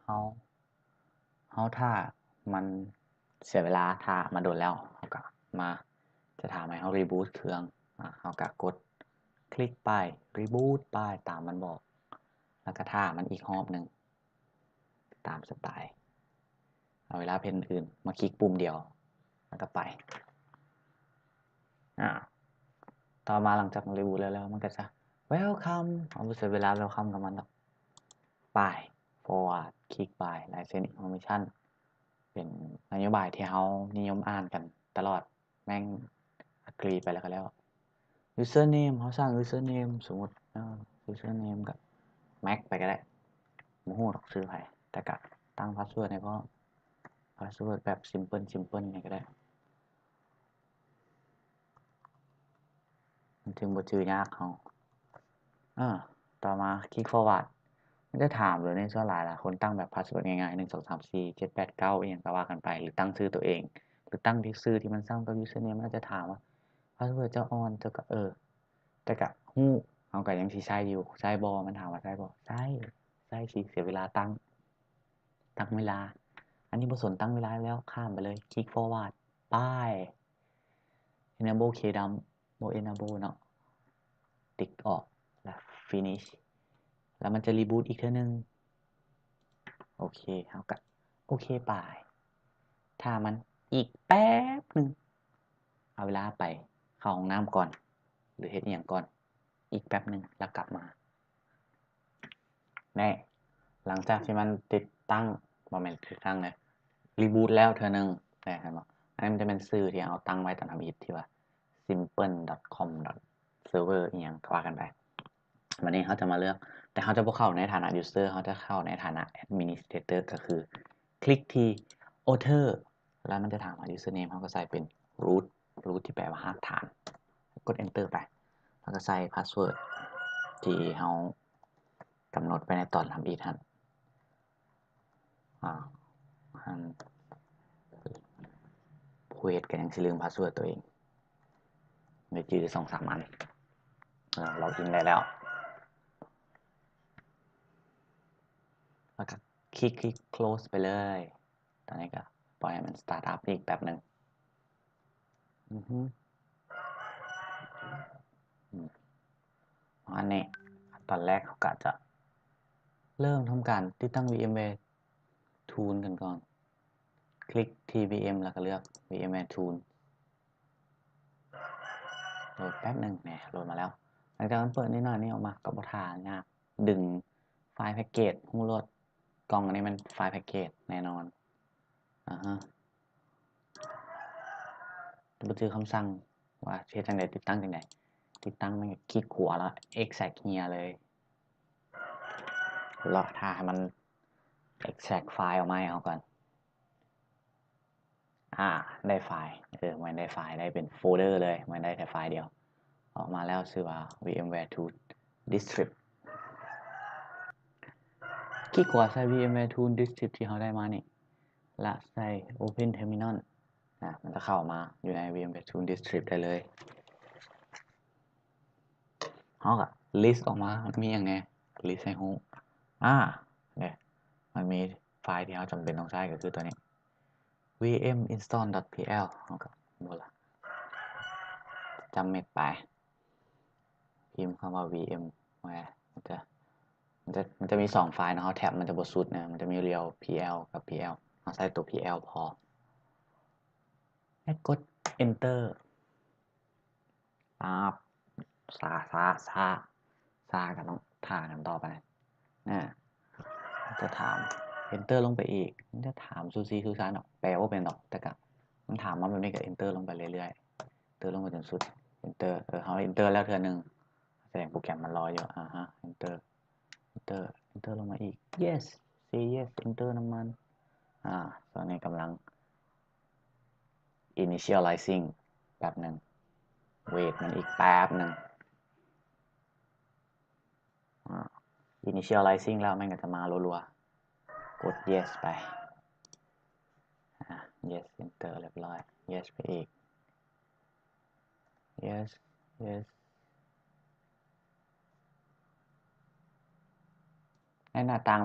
ເຮົາ ເຮົາຖ້າມັນເສຍເວລາຖ້າມາດົນແລ້ວ ເຮົາກະມາ ຈະຖາມໃຫ້ເຮົາຣີບູດເຄື່ອງ ອາ ເຮົາກະກົດຄລິກໄປ ຣີບູດໄປ ຕາມມັນບອກ ແລ້ວກະຖ້າມັນອີກຮອບໜຶ່ງ ຕາມສະໄຕ ເອົາເວລາເຮັດອັນອື່ນ ມາຄລິກປຸ່ມດຽວ ແລ້ວກະໄປ ອາ ຕໍ່ມາຫຼັງຈາກມັນຣີບູດແລ້ວ ແລ້ວມັນກະຈະ Welcome ເຮົາບໍ່ເສຍເວລາ Welcome ກັບມັນດອກ ໄປ Forward ຄລິກໄປ License Information ເປັນນະໂຍບາຍທີ່ເຮົານິຍົມອ່ານກັນຕະຫຼອດ ແມ່ງ Agree ໄປແລ້ວກະແລ້ວ Username ເຮົາສ້າງ Username ສົມມຸດ ເອີ Username ກະ Max ໄປກະໄດ້ ບໍ່ຮູ້ດອກຊື່ໃຜ ແຕ່ກະຕັ້ງ Password ໃຫ້ພ້ອມ Password ແບບ simple simple ນີ້ກະໄດ້ ມັນຈຶ່ງບໍ່ຈື່ຍາກເຮົາ ເອີ ຕໍ່ມາຄລິກ Forward ມັນຈະຖາມເລີຍ ໃນສ່ວນຫຼາຍຫຼາຍຄົນຕັ້ງແບບ password ງ່າຍໆ ໜຶ່ງ ສອງ ສາມ ສີ່ ເຈັດ ແປດ ເກົ້າ ອີ່ຫຍັງກະວ່າກັນໄປ ຫຼືຕັ້ງຊື່ໂຕເອງ ຫຼືຕັ້ງທີ່ຊື່ທີ່ມັນສ່ຳກັບ username ມັນອາດຈະຖາມວ່າ password ເຈົ້າອ່ອນ ເຈົ້າກະ ເອີ ແຕ່ກະຮູ້ ເຮົາກະຍັງຊິໃຊ້ຢູ່ ໃຊ້ບໍ່ ມັນຖາມວ່າໃຊ້ບໍ່ ໃຊ້ ໃຊ້ຊິເສຍເວລາຕັ້ງ ຕັ້ງເວລາ ອັນນີ້ບໍ່ສົນ ຕັ້ງເວລາຢູ່ແລ້ວ ຂ້າມໄປເລີຍ ຄລິກ Forward ໄປ Enable K-Dump ບໍ່ Enable ເນາະ ຕິກອອກ ແລ້ວ Finish ແລ້ວມັນຈະຣີບູດອີກເທື່ອໜຶ່ງ ໂອເຄ ເຮົາກະໂອເຄໄປ ຖ້າມັນອີກແປັບໜຶ່ງ ເອົາເວລາໄປເຂົ້າຫ້ອງນ້ຳກ່ອນ ຫຼືເຮັດອີ່ຫຍັງກ່ອນ ອີກແປັບໜຶ່ງ ແລ້ວກັບມາ ແນ່ ຫຼັງຈາກທີ່ມັນຕິດຕັ້ງ ບໍ່ແມ່ນຕິດຕັ້ງເລີຍ ຣີບູດແລ້ວເທື່ອໜຶ່ງ ແນ່ ເຫັນບໍ່ ອັນນີ້ມັນຈະແມ່ນຊື່ທີ່ເຮົາຕັ້ງໄວ້ຕອນທຳອິດ ທີ່ວ່າ simple.com.server ອີ່ຫຍັງກະວ່າກັນໄປ ບາດນີ້ເຮົາຈະມາເລືອກ ແຕ່ເຮົາຈະບໍ່ເຂົ້າໃນຖານະ user ເຮົາຈະເຂົ້າໃນຖານະ administrator ກະຄື ຄລິກທີ່ author ແລ້ວມັນຈະຖາມຫາ username ເຮົາກະໃສ່ເປັນ root root ທີ່ແປວ່າຮາກຖານ ກົດ enter ໄປ ແລ້ວກະໃສ່ password ທີ່ເຮົາກຳນົດໄວ້ໃນຕອນທຳອິດຫັ້ນ ອາ ອັນ ຜູ້ເຮັດກະຍັງຊິລືມ password ໂຕເອງ ໄດ້ຈື່ສອງສາມອັນ ອາ login ໄດ້ແລ້ວ ແລ້ວກະຄລິກ ຄລິກ close ໄປເລີຍ ຕອນນີ້ກະປ່ອຍໃຫ້ມັນ start up ອີກແປັບໜຶ່ງ ອືຮຶ ອືມ ອັນນີ້ ຕອນແລກເຮົາກະຈະເລີ່ມທຳການຕິດຕັ້ງ VMware Tool ກັນກ່ອນ ຄລິກທີ່ VM ແລ້ວກະເລືອກ VMware Tool ໂຫຼດແປັບໜຶ່ງ ແນ່ ໂຫຼດມາແລ້ວ ຫຼັງຈາກມັນເປີດໜ້ານີ້ອອກມາ ກະບໍ່ຖ້າຍາກ ດຶງໄຟລ໌ແພັກເກດ ຮູ້ໂລດ ກ່ອງອັນນີ້ແມ່ນໄຟລ໌ແພັກເກດແນ່ນອນ ອາຮະ ບໍ່ຈື່ຄຳສັ່ງວ່າເຮັດຈັ່ງໃດ ຕິດຕັ້ງຈັ່ງໃດ ຕິດຕັ້ງແມ່ນຄລິກຂວາແລ້ວ extract here ເລີຍ ລໍຖ້າໃຫ້ມັນ extract ໄຟລ໌ອອກມາໃຫ້ເຮົາກ່ອນ ອາ ໄດ້ໄຟລ໌ ເອີ ແມ່ນໄດ້ໄຟລ໌ ໄດ້ເປັນໂຟເດີເລີຍ ແມ່ນໄດ້ແຕ່ໄຟລ໌ດຽວ ອອກມາແລ້ວຊື່ວ່າ VMware Tool Descript ຄລິກຂວາໃສ່ VMware Tool Descript ທີ່ເຮົາໄດ້ມານີ້ ແລ້ວໃສ່ Open Terminal ອາ ມັນຈະເຂົ້າມາຢູ່ໃນ VMware Tool Descript ໄດ້ເລີຍ ເຮົາກະ list ອອກມາ ມັນມີຫຍັງແນ່ list ໃຫ້ຮູ້ ອາ ເດ້ ມັນມີໄຟລ໌ທີ່ເຮົາຈຳເປັນຕ້ອງໃຊ້ກະຄືໂຕນີ້ vm install.pl ເຮົາກະບໍ່ລະ ຈຳເມັດໄປ ພິມຄຳວ່າ vmware ມັນຈະ ມັນຈະ ມັນຈະມີສອງໄຟລ໌ເນາະ ເຮົາແທັບມັນຈະບໍ່ສຸດນະ ມັນຈະມີ real pl ກັບ pl ເຮົາໃຊ້ໂຕ pl ພໍ ແລ້ວກົດ enter ປາບ ຊ້າ ຊ້າ ຊ້າ ຊ້າ ກະຕ້ອງຖ້າກັນຕໍ່ໄປ ອາ ຈະຖາມ enter ລົງໄປອີກ ມັນຈະຖາມຊູຊີຊູຊາເນາະ ແປບໍ່ເປັນດອກ ແຕ່ກະມັນຖາມມາແບບນີ້ກະ enter ລົງໄປເລື້ອຍໆ enter ລົງໄປຈົນສຸດ enter ເອີ ເຮົາ enter ແລ້ວເທື່ອໜຶ່ງ ສະແດງໂປຣແກຣມມັນລໍຢູ່ ອາຮະ enter enter enter ລົງມາອີກ yes say yes enter ນ້ຳມັນ ອາ ຕອນນີ້ກຳລັງ initializing ແປັບໜຶ່ງ wait ມັນອີກແປັບໜຶ່ງ ອາ initializing ແລ້ວມັນກະຈະມາລົວໆ ກົດ yes ໄປ ອາ yes enter ຮຽບຮ້ອຍ yes ໄປອີກ yes yes ໃນໜ້າຕ່າງ